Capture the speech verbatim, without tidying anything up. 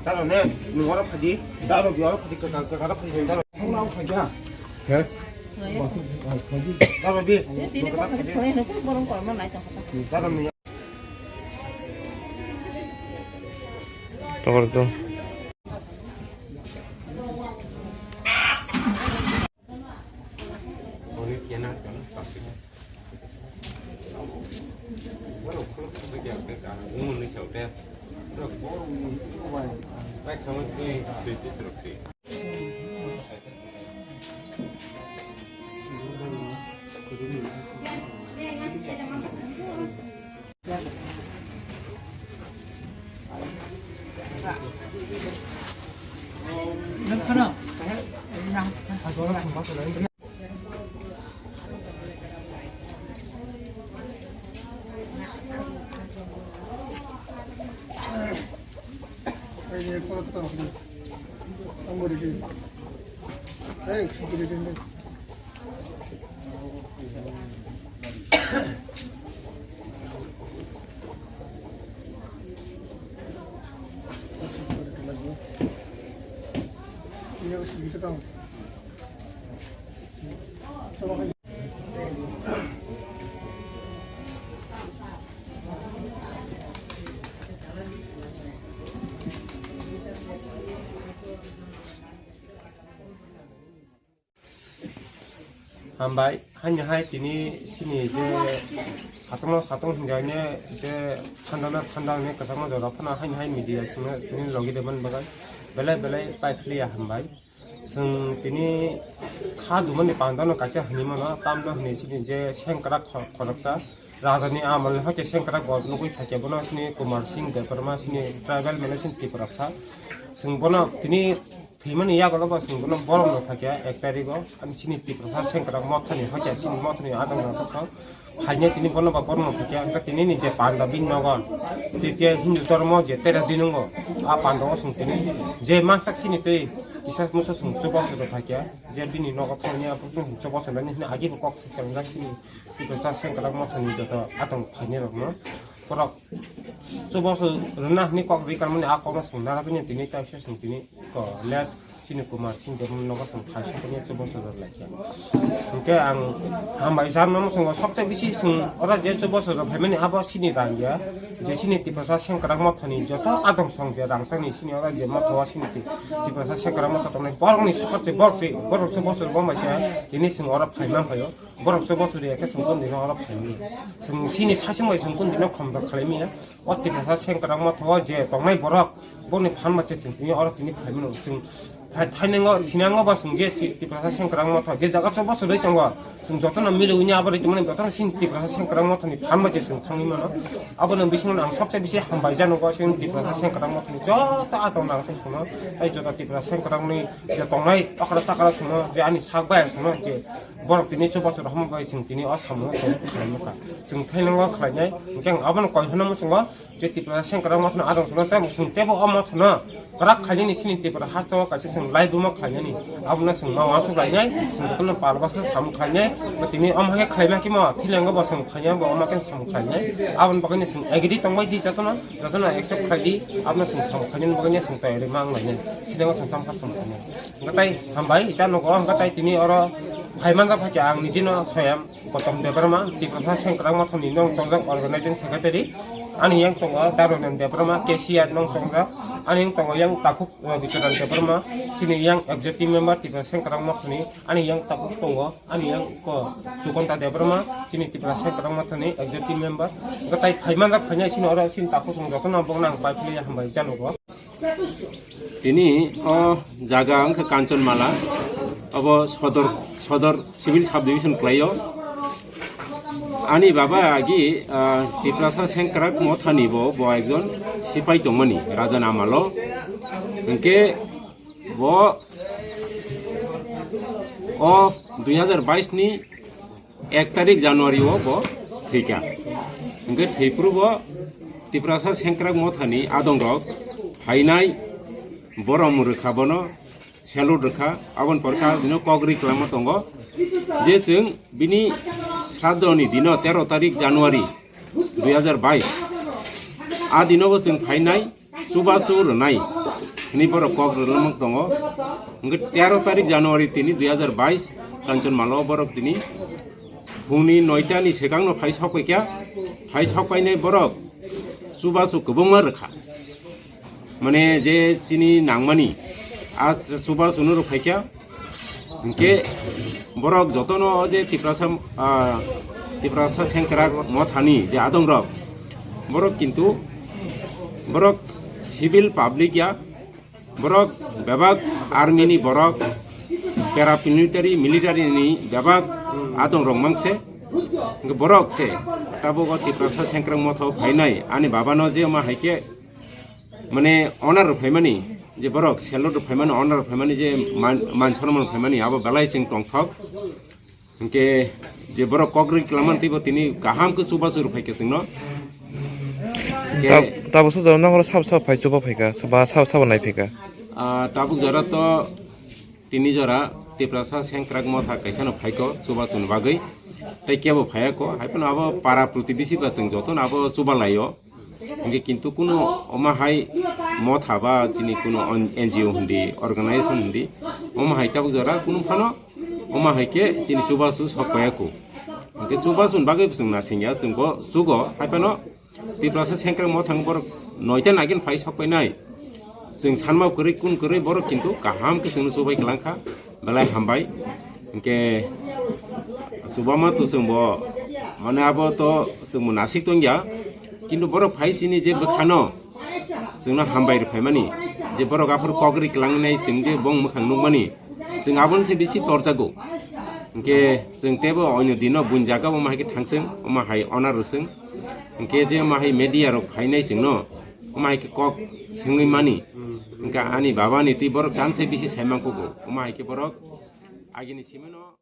Daro ne, nwng oro phadi, daro bi oro phadi, kwchang, kwchang oro phadi, daro. Thangna ang phaiya. He? Daro bi. Daro ni. Tokor to. Hambai, haini hai tini sini je satongno satong hinjaine je thandana thandang ne kwchangma jora phano haini hai media sini sini logi de man bagai belai belai pai khliya hambai. Chwng tini kha dumani pandano kaisa hinwi mano, tamno hinwi sini je sengkrak kho-, khoroksa rajani amalni hoite sengkrak bo nugwi phaikhe bono sini Kumar Singh Debbarma sini tribal mane sini Tiprasa. Chwng bono tini thwimani yagulo bo chwng bono borokno phaikhe ek tarigo ani sini Tiprasa sengkrak mothani hoite sini mothani adang rasa. Phaina tini bono ba borno phaikya, hwnkhe tini ni je panda bini nogo, tei je Hindu dhormo je tera dinungo, a panda o chwng tini je mangsak sini tei kisa musa chwng chubachu rw phaikya, je bini nogo thangni a chubachu nani hwnwi agi bo kok se kwngjak sini Tiprasa sengkrak mothani joto atong phainai rokno borok chubachu rwna hwnwi kok rwi kanmani a kokno chwng narwgwini tini taisa chwng tini ko let. Chini Kumar Singh Debbarma nogo chwng thai sokoni chubachu rwlaikha. Hwnkhe ang hambai jarno mwswngo sobse bisi chwng oro je chubachu rw phaimani abo sini rang ya. Je sini Tiprasa sengkrak mothani joto adong song je rangchakni sini oro je motha o sini se Tiprasa sengkrak motha tongnai borokni sokar se borok se borok chubachu rw bai se tini chwng oro phaima phaio. Borok chubachu rw ya khe chwng kundino oro phaimani. Chwng sini sasing bai chwng kundino khomjak khlaimaya. O Tiprasa sengkrak motha o je tongnai borok boni phan bai se chwng tini oro tini phaimano chwng. Hai thainango thinango ba chwng je Ti-, Tiprasa sengkrak motha je jaga chubachu rwi tongo, chwng jotono miliwi ni abo rwi tongmani jotono chini Tiprasa sengkrak mothani phan bai se chwng thangwi mano. Abono bisingo ang sobse bisi hambai jano bo chwng Tiprasa sengkrak mothani joto atong nang se songno, tei joto Tiprasa sengkrakni je tongnai okra chakra songno je ani sak bai songno je borok tini chubachu rw hwnba bai chwng tini o samungo chwng khlaimani kha. Chwng thainango khlainai, hwnkhe ang abono koi hwnna mwswngo. Je Tiprasa sengkrak mothano adong songno tei chwng teibo o mothano kwrak khainani sini Tripura hasteo kaisa chwng laibuma khainani. Abono chwng ma uansuk lainai, chwng jotono palbasa samung khainai. Bo tini omo khe khlaima khe mo thilengo bo chwng khainai bo omo khe samung khainai. Aboni bagwi chwng agree tongbai di jotono, jotono accept khlai di. Abono chwng samung khainani bagwi chwng tayari ma wng lainai. Thilengo chwng tamkha samung khainai. Hwnkhe tai hambai, janogo hwnkhe tai tini oro Phaimanjak phaikha ang nijino Soyam Gautam Debbarma, Tiprasa Sengkrak Mothani nong chongjak organizing secretary. Ani yang tongo Darunan Debbarma, cashier nong chongjak. Ani yang tongo yang takhuk, uh, Bicharan Debbarma, chini yang executive member Tiprasa Sengkrak Mothani. Ani yang takhuk tongo, ani yang ko Sukonta Debbarma, chini Tiprasa Sengkrak Mothani executive member. Gatai phaimanjak phainai sini oro sini takhuk song jotono bongna ang pai philai hambai janogo. Tini o jaga wngkha Kanchanmala, obo Sodor, Sodor Civil Sub Division kwlaio. Ani baba agi, ah, Tiprasa Sengkrak Mothani bo, bo ekjon sipai tongmani, Raja Namalo. Hwnkhe bo o dui hazar bais ni ek tarik January o bo thwikha. Hwnkhe thwiphuru bo Tiprasa Sengkrak Mothani adongrok phainai borom rwkha bono, salute rwkha, aboni pore kha dino kok ri kwlangma tongo je chwng bini sraddho ni dino tero tarik January dui hazar bais a dino bo chwng phainai chubachu rwnai hwnwi borok kok rwlwmwk tongo. Hwnkhe tero tarik January tini dui hazar bais Kanchanmala o borok tini phungni noita ni swkangno phai sok paikha, phai sok painai borok chubachu kwbangma rwkha, mane je chini nangmani a chubachuno rw phaikha. Hwnkhe borok jotono je Tiprasa, ah, Tiprasa Sengkrak Mothani je adongrok, borok kintu borok civil public ya, borok bebak army ni borok, paramilitary, military ni bebak adongrok mangse. Hwnkhe borok se tabuk o Tiprasa Sengkrak Motha o phainai ani babano je ma hai khe mane honor rw phaimani, je borok salute rw phaimani, honor rw phaimani, je man, man sonman rw phaimani, abo belai chwng tongthok. Hwnkhe je borok kok ri kwlangmani teibo tini kaham khe chubachu rw phaikha chwngno. Hwnkhe tab-, tabuk sujaro nokro sabo sabo phai chuba phaikha, ba sabo sabo nai phaikha. Ah, tabuk jora to tini jora Tiprasa Sengkrak Motha kaisano phaikho chubachuni bagwi, tei kebo phaiya kho, hai phano abo para protibesi ba chwng jotono abo chuba laio. Hwnkhe kintu kuno omo hai motha ba chini kuno on-, N G O hindi, organization hindi, omo hai tabuk jora kuno phano omo hai khe chini chubachu sok paiya kho. Hwnkhe chubachuni bagwi chwng nasingya, chwng bo chugo, hai phano Tiprasa Sengkrak Mothang borok noita nagin phai sok painai. Chwng sanma kwrwi kun kwrwi borok kintu kaham khe chwngno chubai kwlangkha. Belai hambai. Hwnkhe chubama to chwngbo, mane abo to chwngbo nasik tongya. Kintu borok phai chini je bwkhano chwngno hambai rw phaimani, je borok aphuru kok ri kwlangnai chwng je bong mwkhang nukmani, chwng aboni se bisi torjago. Hwnkhe chwng teibo oino dino buini jaga omo hai khe thangchwng, omo hai honor rwchwng. Hwnkhe je omo hai media rok phainai chwngno, omo hai khe kok swngwi mani. Hwnkhe ani baba ni twi borok chan se bisi sai mangkugo, omo hai khe borok agini simino.